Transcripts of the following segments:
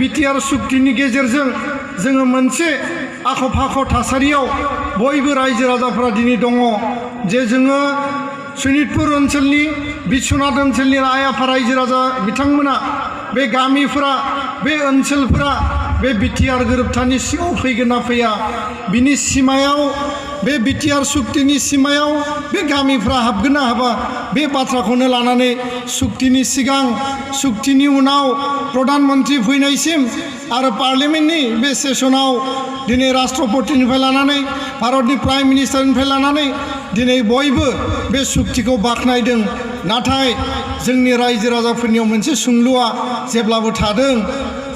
BTR सुक्तिनि गेजेरजों जोङो मोनसे आख' फाख' थासारियाव बयबो रायजो राजाफोरा दिनै दङ जे जोङो सनितपुर ओनसोलनि बिश्वनाथ ओनसोलनि आइ आफा रायजो राजा बिथांमोना बे गामिफोरा बे ओनसोलफोरा बे बिटिआर गोरोबथानि सिङाव फैगोन ना फैया बिनि सिमायाव बे बिटिआर सुक्तिनि सिमायाव बे गामिफ्रा हाबगोन ना हाबा बे बाथ्राखौनो लानानै सुक्तिनि सिगां सुक्तिनि उनाव प्रधान मन्त्रि फैनायसिम आरो पार्लियामेन्टनि बे सेसनाव दिनै राष्ट्रपतिनिफ्राय लानानै भारतनि प्राइम मिनिस्टारनिफ्राय लानानै दिनै बयबो बे सुक्तिखौ बाख्नायदों नाथाय जोंनि रायजो राजाफोरनियाव मोनसे सोंलुआ जेब्लाबो थादों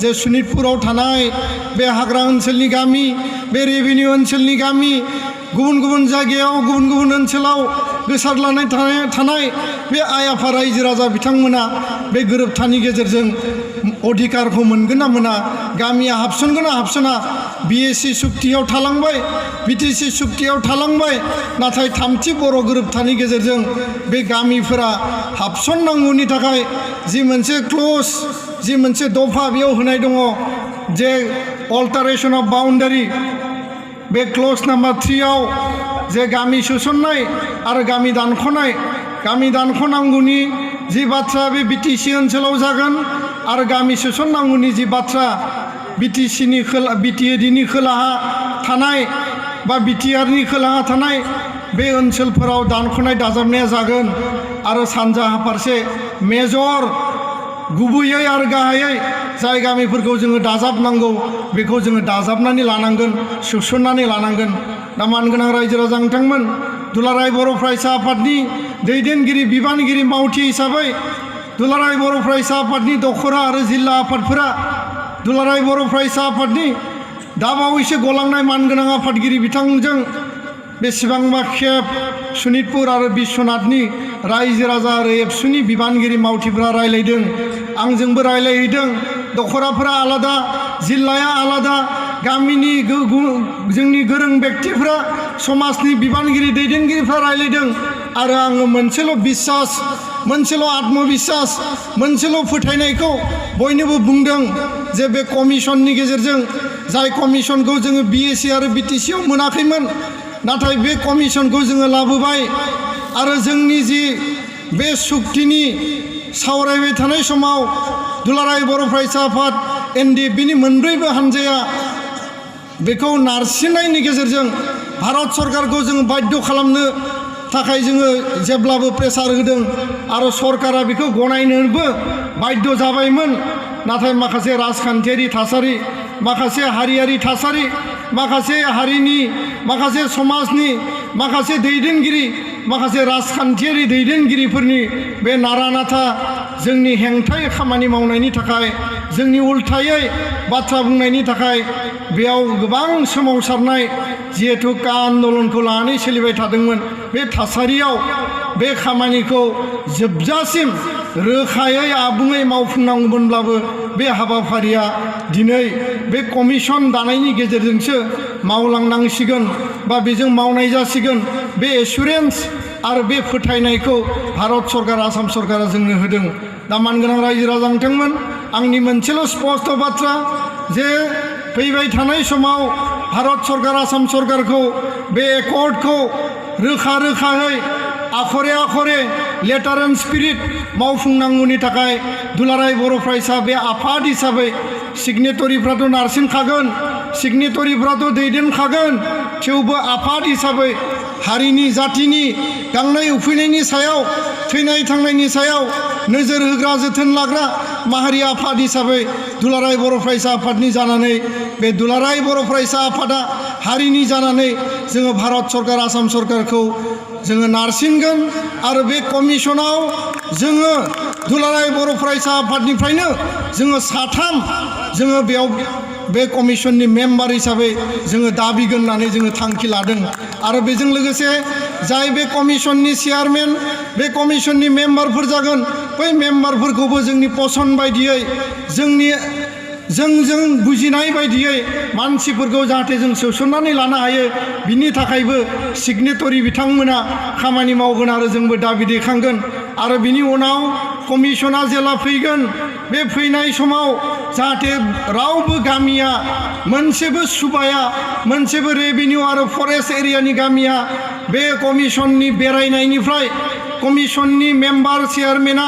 जे सनितपुराव थानाय बे हाग्रा ओनसोलनि गामि बे रेभिनिउ ओनसोलनि गामि गुबुन गुबुन जायगायाव गुबुन गुबुन ओनसोलाव गोसारलानाय थानाय बे आइ आफा रायजो राजा बिथांमोना बे गोरोबथानि गेजेरजों अधिकारखौ मोनगोन ना मोना गामिया हाबसनगोन ना हाबसना बिएसि सुक्तियाव थालांबाय बिटिसि सुक्तियाव थालांबाय नाथाय थामथि बर' गोरोबथानि गेजेरजों बे गामिफोरा हाबसननांगौनि थाखाय जि मोनसे क्ल'ज जि मोनसे दफा बेयाव होनाय दङ जे अल्टारेशन अफ बाउन्डारि बे क्ल'ज नाम्बार 3 आव जे गामि सोसननाय आरो गामि दानख'नांगौनि जि बाथ्रा बे बिटिसि ओनसोलाव जागोन आरो गामि सोसननांगौनि जि बाथ्रा बिटिएडिनि खोलाहा थानाय बा बिटिआरनि खोलाहा थानाय बे ओनसोलफोराव दानख'नाय दाजाबनाया जागोन आरो सानजाहा फारसे मेजर गुबैयै आरो गाहायै जाय गामिफोरखौ जोङो दाजाबनांगौ बेखौ जोङो दाजाबनानै लानांगोन सोसननानै लानांगोन दा मानगोनां रायजो राजा नोंथांमोन दुलाराय बर' फरायसा आफादनि दैदेनगिरि बिबानगिरि मावथि हिसाबै दुलाराय बर' फरायसा आफादनि दखरा आरो जिल्ला आफादफोरा दुलाराय बर' फरायसा आफादनि दाबावैसो गलांनाय मानगोनां आफादगिरि बिथांजों बेसेबांबा खेब सनितपुर आरो बिश्वनाथनि रायजो राजा आरो एबसुनि बिबानगिरि मावथिफोरा रायलायदों आंजोंबो रायलायहैदों दखराफोरा आलादा जिल्लाया आलादा गामिनि जोंनि गोरों व्यक्तिफ्रा समाजनि बिबानगिरि दैदेनगिरिफ्रा रायलायदों आरो आङो मोनसेल' बिश्वास मोनसेल' आत्मबिश्वास मोनसेल' फोथायनायखौ बयनोबो बुंदों जे बे कमिसननि गेजेरजों जाय कमिसनखौ जोङो बिएसि आरो बिटिसिआव मोनाखैमोन नाथाय बे कमिसनखौ जोङो लाबोबाय आरो जोंनि जि बे सुक्तिनि सावरायबाय थानाय समाव दुलाराय बर' फरायसा आफाद एनडिएफबिनि मोनब्रैबो हानजाया बेखौ नारसिननायनि गेजेरजों भारत सरकारखौ जोङो बाध्य खालामनो थाखाय जोङो जेब्लाबो प्रेसार होदों आरो सरकारा बेखौ गनायनोबो बाध्य जाबायमोन नाथाय माखासे राजखान्थियारि थासारि माखासे हारियारि थासारि माखासे हारिनि माखासे समाजनि माखासे दैदेनगिरि माखासे राजखान्थियारि दैदेनगिरिफोरनि बे नारानाथा जोंनि हेंथायै खामानि मावनायनि थाखाय जोंनि उल्थायै बाथ्रा बुंनायनि थाखाय बेयाव गोबां सोमावसारनाय जिहेतु का आन्दलनखौ लानानै सोलिबाय थादोंमोन बे थासारियाव बे खामानिखौ जोबजासिम रोखायै आबुङै मावफुंनांगौमोनब्लाबो बे हाबाफारिया दिनै बे कमिसन दानायनि गेजेरजोंसो मावलांनांसिगोन बा बेजों मावनाय जासिगोन बे एसुरेन्स आरो बे फोथायनायखौ भारत सरकार आसाम सरकारा जोंनो होदों दा मानगोनां रायजो राजा नोंथांमोन आंनि मोनसेल' स्पष्ट बाथ्रा जे फैबाय थानाय समाव भारत सरकार आसाम सरकारखौ बे एकर्डखौ रोखा रोखायै Akhare Akhare letter and spirit मावफुंनांगौनि थाखाय दुलाराय बर' फरायसा बे आफाद हिसाबै सिगनेटरिफ्राथ' नारसिनखागोन सिगनेटरिफ्राथ' दैदेनखागोन थेवबो आफाद हिसाबै हारिनि जातिनि गांनाय उखैनायनि सायाव थैनाय थांनायनि सायाव नोजोर होग्रा जोथोन लाग्रा माहारि आफाद हिसाबै दुलाराय बर' फरायसा आफादनि जानानै बे दुलाराय बर' फरायसा आफादा हारिनि जानानै जोङो भारत सरकार आसाम सरकारखौ जोङो नारसिनगोन आरो बे कमिसनाव जोङो दुलाराय बर' फरायसा आफादनिफ्रायनो जोङो साथाम जोङो बेयाव बे कमिसननि मेम्बार हिसाबै जोङो दाबिगोन होननानै जोङो थांखि लादों आरो बेजों लोगोसे जाय बे कमिसननि चेयारमेन बे कमिसननि मेम्बारफोर जागोन बै मेम्बारफोरखौबो जोंनि पसन बायदियै जोंजों बुजिनाय बायदियै मानसिफोरखौ जाहाथे जों सोसननानै लानो हायो बिनि थाखायबो सिगनेटरि बिथांमोना खामानि मावगोन आरो जोंबो दाबि दैखांगोन आरो बिनि उनाव कमिसना जेला फैगोन बे फैनाय समाव जाहाथे रावबो गामिया मोनसेबो सुबाया मोनसेबो रेभिनिउ आरो फरेस्ट एरियानि गामिया बे कमिसननि बेरायनायनिफ्राय कमिसननि मेम्बार चेयारमेना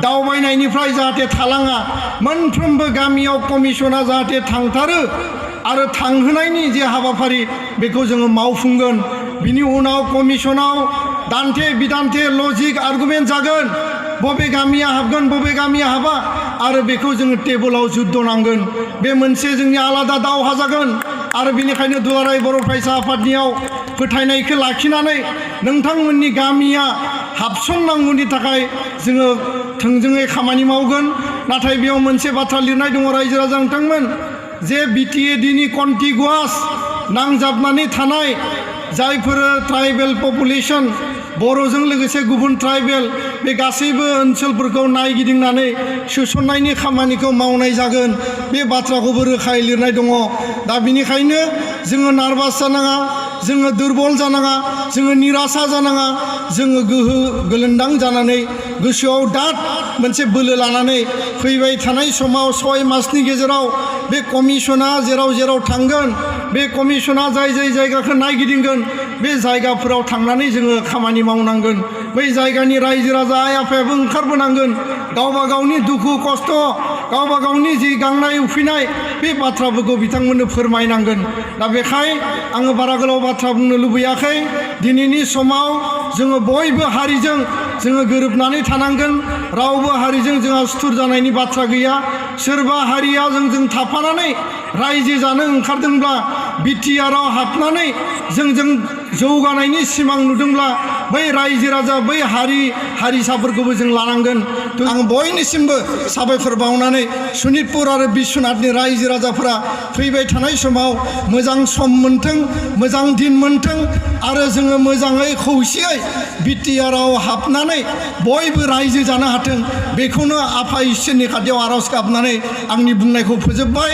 दावबायनायनिफ्राय जाहाथे थालाङा मोनफ्रोमबो गामियाव कमिसना जाहाथे थांथारो आरो थांहोनायनि जे हाबाफारि बेखौ जोङो मावफुंगोन बिनि उनाव कमिसनाव दान्थे बिदान्थे लजिक आर्गुमेन्ट जागोन बबे गामिया हाबगोन बबे गामिया हाबा आरो बेखौ जोङो टेबोलाव जुद्ध नांगोन बे मोनसे जोंनि आलादा दावहा जागोन आरो बेनिखायनो दुलाराय बर' फरायसा आफादनियाव फोथायनायखौ लाखिनानै नोंथांमोननि गामिया हाबसननांगौनि थाखाय जोङो थोंजोङै खामानि मावगोन नाथाय बेयाव मोनसे बाथ्रा लिरनाय दङ रायजो राजा नोंथांमोन जे बिटिएडिनि कन्टिगुवास नांजाबनानै थानाय जायफोर ट्राइबेल पपुलेशन बर'जों लोगोसे गुबुन ट्राइबेल बे गासैबो ओनसोलफोरखौ नायगिदिंनानै सोसननायनि खामानिखौ मावनाय जागोन बे बाथ्राखौबो रोखायै लिरनाय दङ दा बिनिखायनो जोङो नार्भास जानाङा जोङो दुरबल जानाङा जोङो निरासा जानाङा जोङो गोहो गोलोन्दां जानानै गोसोआव दाद मोनसे बोलो लानानै फैबाय थानाय समाव 6 मासनि गेजेराव बे कमिसना जेराव जेराव थांगोन बे कमिसना जाय जाय जायगाखौ नायगिदिंगोन बे जायगाफोराव थांनानै जोङो खामानि मावनांगोन बै जायगानि रायजो राजा आइ आफायाबो ओंखारबोनांगोन गावबा गावनि दुखु खस्थ' गावबा गावनि जि गांनाय उखैनाय बे बाथ्राफोरखौ बिथांमोननो फोरमायनांगोन दा बेखाय आङो बारा गोलाव बाथ्रा बुंनो लुबैयाखै दिनैनि समाव जोङो बयबो हारिजों जोङो गोरोबनानै थानांगोन रावबो हारिजों जोंहा सुथुर जानायनि बाथ्रा गैया सोरबा हारिया जोंजों थाफानानै रायजो जानो ओंखारदोंब्ला बिटिआरआव हाबनानै जोंजों जौगानायनि सिमां नुदोंब्ला बै रायजो राजा बै हारिसाफोरखौबो जों लानांगोन आं बयनिसिमबो साबायखर बावनानै सनितपुर आरो बिश्वनाथनि रायजो राजाफोरा फैबाय थानाय समाव मोजां सम मोन्थों मोजां दिन मोन्थों आरो जोङो मोजाङै खौसेयै बिटिआरआव हाबनानै बयबो रायजो जानो हाथों बेखौनो आफा इसोरनि खाथियाव आर'ज गाबनानै आंनि बुंनायखौ फोजोबबाय।